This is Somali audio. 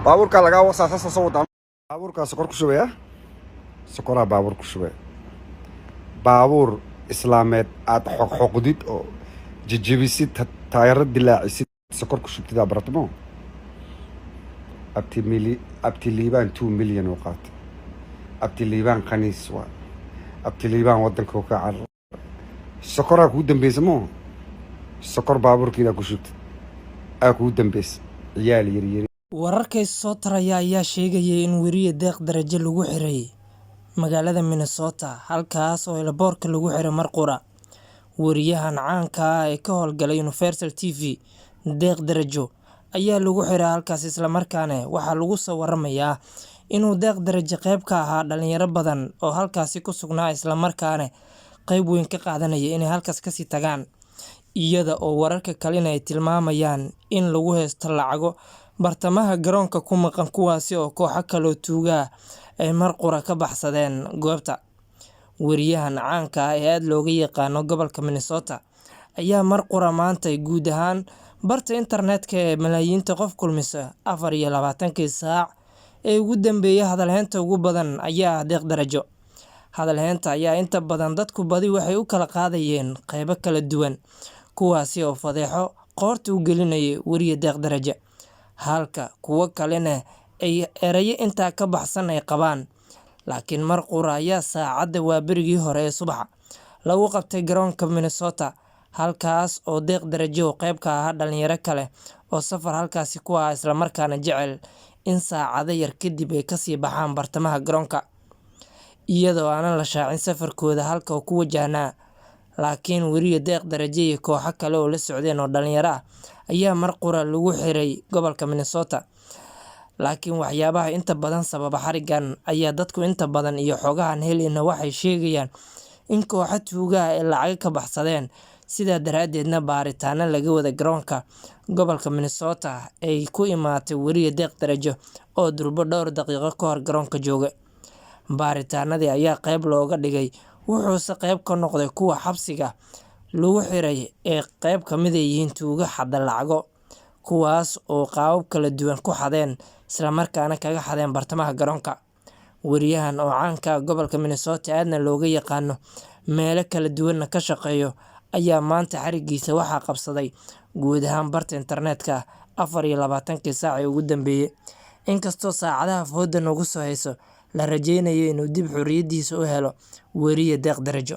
Baabuurkaa lagaa wasaa, saasa soo wadaa. Baabuurkaa sokor ku shubaya, sokoraa baabuur ku shubaya. Baabuur islaameed aad xoqxoqdid oo jejebisid, taayaro dilaacisid, sokor ku shubtidaa baratmo. Abti mili, Abti Liibaan 2 million oo qaatay. Abti Liibaan khaniis waa. Abti Liibaan waddanka ka carar. Sokoraa kuu dambeysa moo? Sokor baabuurkiinaa ku shubtid aa kuu dambeysa, ciyaal yaryari. Wararkay soo taraya ayaa sheegaya in weriye Deeq Darajo lagu xiray magaalada Minnesota, halkaas oo airport-ka lagu xiray mar qura. Weriyahan caanka ah ee ka howlgalay Universal TV, Deeq Darajo, ayaa lagu xiray halkaas, islamarkaana waxaa lagu soo waramayaa inuu Deeq Darajo qayb ka ahaa dhalinyaro badan oo halkaasi ku sugnaa, islamarkaana qayb weyn ka qaadanaya inay halkaas kasii tagaan, iyada oo wararka kalena ay tilmaamayaan in lagu haysto lacago bartamaha garoonka ku maqan, kuwaasi oo kooxo kaloo tuuga ah ay mar qura ka baxsadeen goobta. Weriyahan caanka ah ee aad looga yaqaano gobolka Minnesota ayaa mar qura maanta guud ahaan barta internetka ee malaayiinta qof kulmisa 24-kii saac ee ugu dambeeyay. Hadalheynta ugu badan ayaa ah Deeq Darajo. Hadalheynta ayaa inta badan dadku badi waxay u kala qaadayeen qeybo kala duwan, kuwaasi oo fadeexo qoorta u gelinayay weriye Deeq Darajo, halka kuwo kalena ay erayo intaa ka baxsan ay qabaan. Laakiin mar qura ayaa saacadda waa berigii hore ee subaxa lagu qabtay garoonka Minnesota, halkaas oo Deeq Darajo oo qayb ka ahaa dhalinyaro kale oo safar halkaasi ku ah, islamarkaana jecel in saacado yar kadib ay kasii baxaan bartamaha garoonka, iyadoo aanan la shaacin safarkooda halka uu ku wajahnaa. Laakiin weriye Deeq Darajo iyo kooxo kale oo la socdeen oo dhalinyaro ah ayaa mar qura lagu xiray gobolka Minnesota. Laakiin waxyaabaha inta badan sababa xarigan ayaa dadku inta badan iyo xogahan helayna waxay sheegayaan in kooxo tuuga ah ay lacago ka baxsadeen, sidaa daraadeedna baaritaano laga wada garoonka gobolka Minnesota ay ku imaatay weriye Deeq Darajo oo durbo dhowr daqiiqo ka hor garoonka jooga. Baaritaanadii ayaa qayb looga dhigay, wuxuuse qayb ka noqday kuwa xabsiga lagu xiray ee qayb ka mid ay yihiin tuugo xada lacago, kuwaas oo qaabab kala duwan ku xadeen, islamarkaana kaga xadeen bartamaha garoonka. Weriyahan oo caanka ah gobolka Minnesota, aadna looga yaqaano, meelo kala duwanna ka shaqeeyo, ayaa maanta xarigiisa waxaa qabsaday guud ahaan barta internetka 24-kii saac ee ugu dambeeyay. Inkastoo saacadaha fooda noogu soo hayso la rajeynayo inuu dib xorriyadiisa u helo weriye Deeq Darajo.